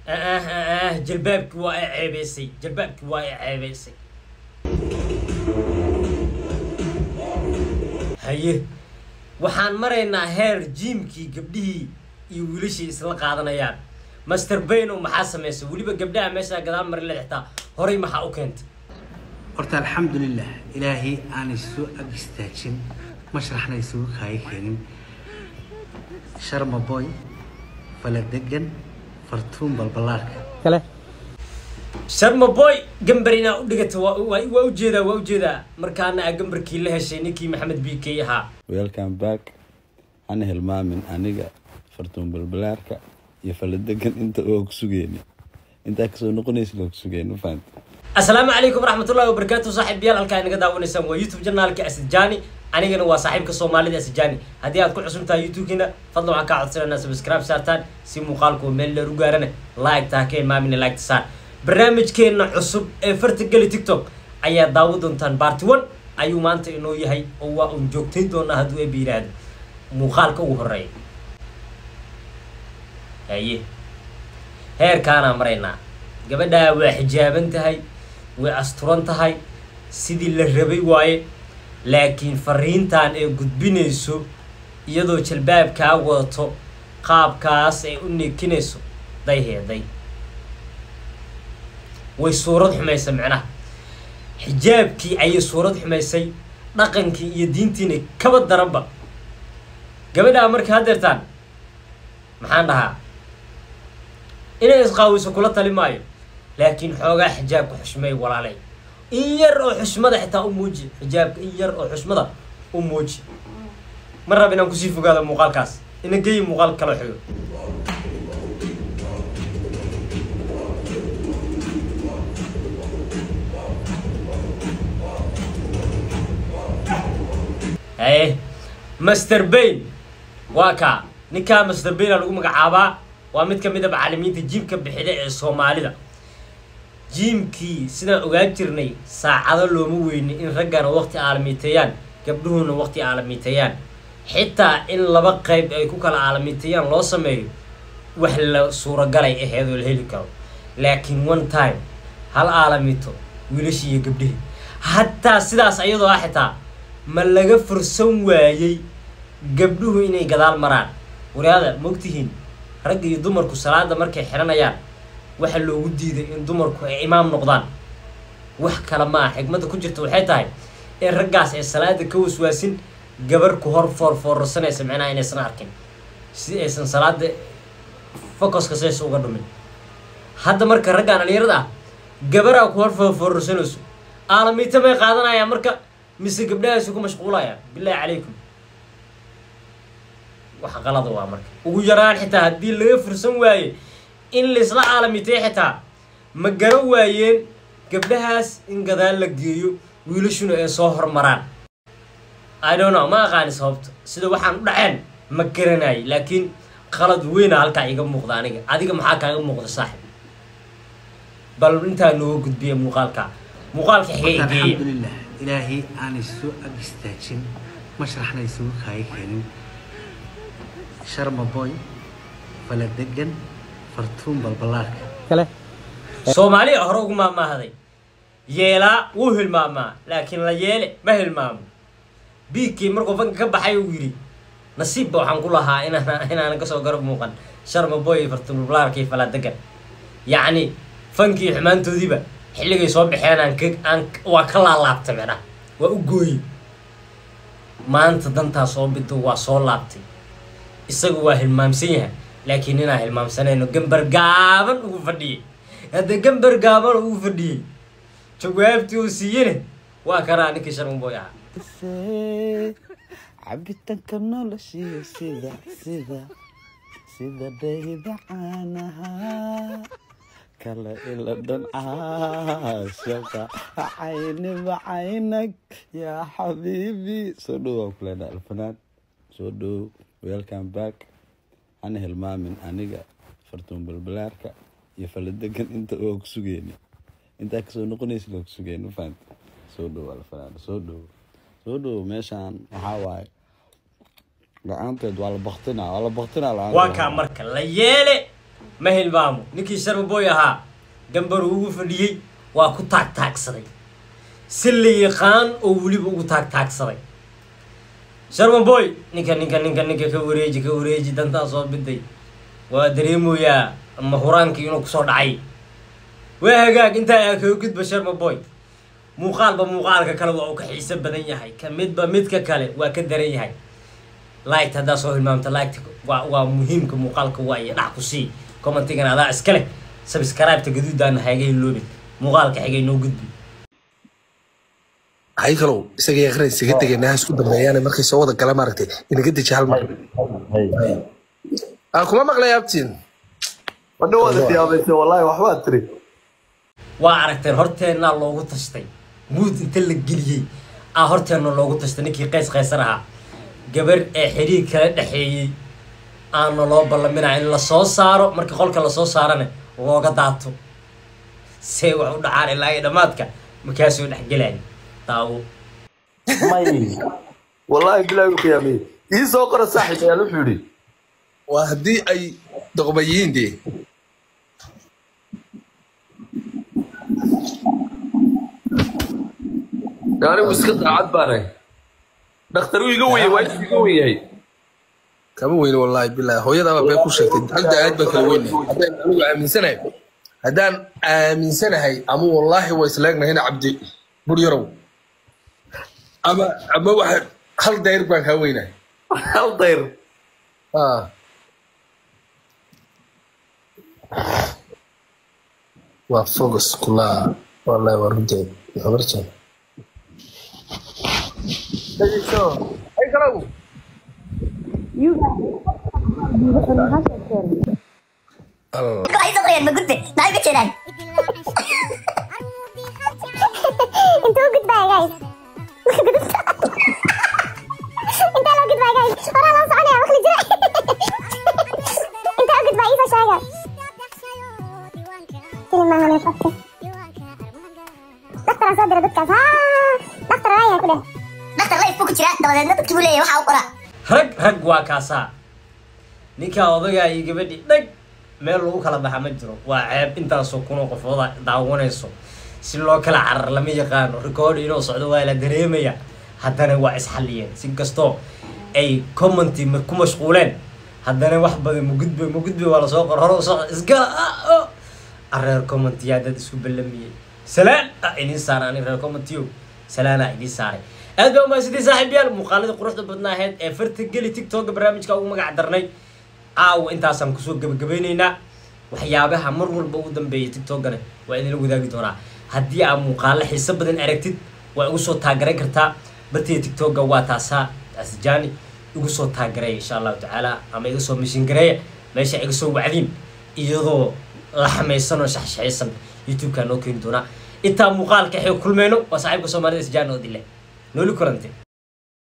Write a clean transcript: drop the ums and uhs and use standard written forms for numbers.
Jalbaabki waa ay ceebeysay, jalbaabki waa ay ceebeysay. Haye, waxaan maraynaa heer gym-kii gabdhihii iyo wiilashii isla qaadanayaan. Master Baino, maxaa samaysay? Weliba gabdhaha meeshaa gadaal marin la xitaa horay maxaa u keentay? Horta alxamdulilah, Ilaahay aan isu ag istaajin, mashraxna isugu kaaga keenin Sharma Boy, Faladegan, Fartuun Balbalaarka kale. Sharma Boy gambar inaa u dhigata waa ujeedaa, waa ujeedaa. Markaana aa gambarkii la heshay ninkii Maxamed BK ahaa. Welcome back. Hana hilmaamin aniga, Fartuun Balbalaarka iyo Faladegan, inta waa ku sugeyna, intaa kasoo noqonaysa waa ku sugeyna, ma fahamta? Asalaamu calaykum waraxmatullahi wabarakaatu, saaxiibayaal. Halkaa inaga daawanaysaan waa YouTube channel-ka Asad Jani, anigana waa saaxiibka Soomaalida Asad Jani. Haddii aad ku cusub tahay YouTube-kiina, fadlan waxaan kaa codsananaa subscribe saartaan si muuqaalku meel dheer u gaarana. Like taa ka imaamina, like saar. Barnaamijkeena cusub ee farta geli TikTok ayaa daawo doontaan. Part 1 ayuu maanta inoo yahay oo waa uun joogtayn doonaa hadduu Eebbe yidhaahdo. Muuqaalka ugu horeeya. Haye, heerkaanaa maraynaa. Gabadhaa waa xijaaban tahay, way asturan tahay, sidii la rabay waaye, laakiin fariintan ay gudbinayso iyadoo jalbaabkaa wadato, qaabkaas ay u neekinayso, day heeday, way suurad xumaysay. Macnaha xijaabkii ayay suurad xumaysay, dhaqankii iyo diintiina kaba daranba. Gabadhaa marka haddeertaan maxaan dhahaa? Inay isqaawiso kula tali maayo, laakiin xoogaa xijaabka xushmay, walaalay. In yar oo xushmada xitaa u muuji xijaabka, in yar oo xushmada u muuji. Ma rab inaan kusii fogaado muuqaalkaas, ina geeyi muuqaal kaloo xigo. Haye, Master Bain waa kaa. Ninkaa Master Bain aa lagu magacaabaa, waa mid ka mid a macalimiinta gym-ka bixida ee Soomaalida. Gym-kii sidaan ogaan jirnay, saacado looma weyni in raggana waqti aalamiiteeyaan, gabdhuhuna waqti aalamiiteeyaan, xitaa in laba qayb ay ku kala aalamiiteeyaan loo sameeyo wax la suuragalay aheed oo la heli karo. Laakiin one time hal aalamiito wiilashii iyo gabdhihii, hataa sidaas ayadoo ah, xitaa ma laga fursan waayey gabdhuhu inay gadaal maraan? Waraada, mogtihiin ragga iyo dumarku salaada markay xiranayaan waxaa loogu diiday in dumarku ay imaam noqdaan? Wax kale ma ah, xikmadda ku jirta waxay tahay in raggaas ay salaada ka waswaasin gabar ku hor foorfoorsanaysa, micnaha inaysan arkin, si aysan salaada focus-ka saysa uga dhumin. Hadda marka raggaan dhalinyarada ah gabaraa ku hor foorfoorsanayso, aalamiita may qaadanayaan marka, mise gabdhahaasi ku mashquulayaan? Billahi calaykum, wax qalada waa. Marka ugu yaraan xitaa haddii laga fursan waaye in laisla aalamiteey, xitaa ma garan waayeen gabdhahaas in gadaal la geeyo, wiilashuna ay soo hormaraan? I don't know, ma aqaani sababta sida waxaan u dhaceen, ma garanayay, laakiin qalad weyna halkaa iga muuqda aniga. Adiga maxaa kaaga muuqda, saaxib? Bal intaa nooga gudbiya muuqaalka, muuqaalka xigay Horta geeya. Alxamdulilah, Ilaahay aan isu ag istaajin, mashraxna isugu kaaga keenin Sharma Boy, Faladegan, Fartuun Balbalaarka kale. Soomaaliya hore ugu maahmaahday: yeelaa wuu hilmaamaa, laakiin la yeele ma hilmaamo. BK markuu fanka ka baxay uu yidhi, nasiibba waxaan ku lahaa inaanan kasoo garab muuqan Sharma Boy, Fartuun Balbalaarka iyo Falaadegan. Yacni fankii xumaantoodiiba xilligay soo baxeen aan ka aan waa ka laalaabtay, macnaha waa u gooyey. Maanta dantaa soo bido, waa soo laabtay. Isagu waa hilmaamsan yahay, laakiin inaan hilmaamsanayno gambar gaaban ugu fadhiyey. Hadda gambar gaaban ugu fadhiyey, jawaabtii uu siiyene waa kanaa ninkii Sharma Boy ahaa. Cabitaanka noloshiyo sida dhayda caanaha kala ila dhan caashaqa cayniba caynag yaa xabiibi. Soo dhow waan kuleenaa, alfanaan, soo dhow. Welcome back. Hana hilmaamin aniga, Fartuun Balbalaarka iyo Faladegan, inta waa ku sugeyna, intaa kasoo noqonaysa waa ku sugeyna, ma fahamta? Soo dhow, alfanaan, soo dhow, soo dhow. Meeshaan waxaa waaye la-aanteed waa la baktinaa, waa la baktinaa la-aanteed. Waa kaa marka la yeele. Ma hilmaamo ninkii Sharma Boy ahaa gambaruu ugu fadhiyey, waa ku taagtaagsaday si la yaqaan oo weliba ugu taagtaagsaday Sharma Boy. Ninka ninka ninka ninka ka wareeji, ka wareeji, dantaa soo biday. Waa dareemoyaa ama huraankii inuu kusoo dhacay. Waa hagaag, intaa aa kaga gudba Sharma Boy. Muuqaalba muuqaalka kale waa uu ka xiiso badan yahay, ka midba midka kale waa ka daran yahay. Like haddaa soo hilmaamta, like waa muhiimka muuqaalka, waa iyo dhac ku sii. Commentigana adaa iska leh, subscribe-ta gaduudaana haga iloobin. Muuqaalka xigay noo gudbi. Hay kalow isaga yaqran isaga tegaynaa, isku dambeeyaan markay soo wada gala maaragtay inaga deji hal mar. Aan kuma maqlay abtiin. Wadha waad isiyaabaysay wallahi, waxbaad tiri. Waa aragteen, horteennaa loogu tashtay muud inta la geliyey aa horteenna loogu tashtay. Ninkii Qays Qaysar ahaa gabar ee xiriir kala dhexeeyey aana loo ballaminaya in lasoo saaro, marka qolka lasoo saarana looga daato see wax u dhacaan ilaa iyo dhammaadka markaasuu dhexgelaya. Daawo. May wallahi bilaahi u qiyaamiyey, ii soo qora saaxiib ayaal wuxuu yidhi. Waa haddii ay doqma yihiin dee. Anigu iska daacad baanahay, dhakhtar uu iga weye, waa iga wen yahay. Kama weyne wallahi bilahi, hooyadaaba been ku sheegtay. Hal daacad baan kala weynahay haddaan anigu aaminsanahay, haddaan aaminsanahay ama wallahi waa isleegnahayna Cabdi Bur Yarow, ama waxa hal dayr baan kaa weynahay. Hal dayr. Ah. Waa focus kulaa wallahi, waa runteed habarjan. Ay kalow. Ay soo qorayaan ma gudbe, maxay uga jeedaan? Intuu u gudbaya guys? Intee loo gudbaya guys? Horaa loo soconaya wax la jira. Intee u gudbaya iisoo sheega. Tini maaha meesha okay. Dhakhtaraa soo dira dadkaas. Haa, dhakhtar waayahay ku dheh. Dhakhtar life buu ku jiraa, dabadeedna dadkii buu leeyahay waxaa u qora. Rag rag waa kaasaa ninkaa odagaa iyo gabadhii dhag meel lagu kala baxa ma jiro. Waa ceeb intaasoo kunoo qofooda daawanayso si loo kala carar lama yaqaano. Record inuu socdo waa la dareemaya, haddana waa isxalliyeen. Si kastoo ay commenti ku mashquuleen, haddana wax badan ma gudbe, ma gudbe, waa lasoo qor hore u socda isgala. Ah, oh. Areer commentiyaa dad isku ballamiyey. Salaan ah idiin saara ani reer commentiyo, salaanaa idiin saaray. Aad baa umahadsantiin saaxiibayaal. Muuqaaladii quruxda badnaa ahayd ee farta geli TikToka barnaamijka ugu magac darnay caawa intaasaan kusoo gabagabeyneynaa. Waxyaabaha mar walba ugu dambeeya TikTokana waa idinla wadaagi doonaa. Haddii aad muuqaalo xiiso badan aragtid, waa igu soo taagaran kartaa bartida TikToka, waa taasaa Asjaani. Igu soo taagareeya insha Allahu tacaala, ama iga soo mishin gareeya meesha iga soo wacdiin iyadoo la xamaysan oo shaxshaxaysan YouTube-kaa noo keeni doonaa. Intaa muuqaalka xig kulmeyno, waa saaxiibka Soomaalida Asjaani oo dile nooli kulante.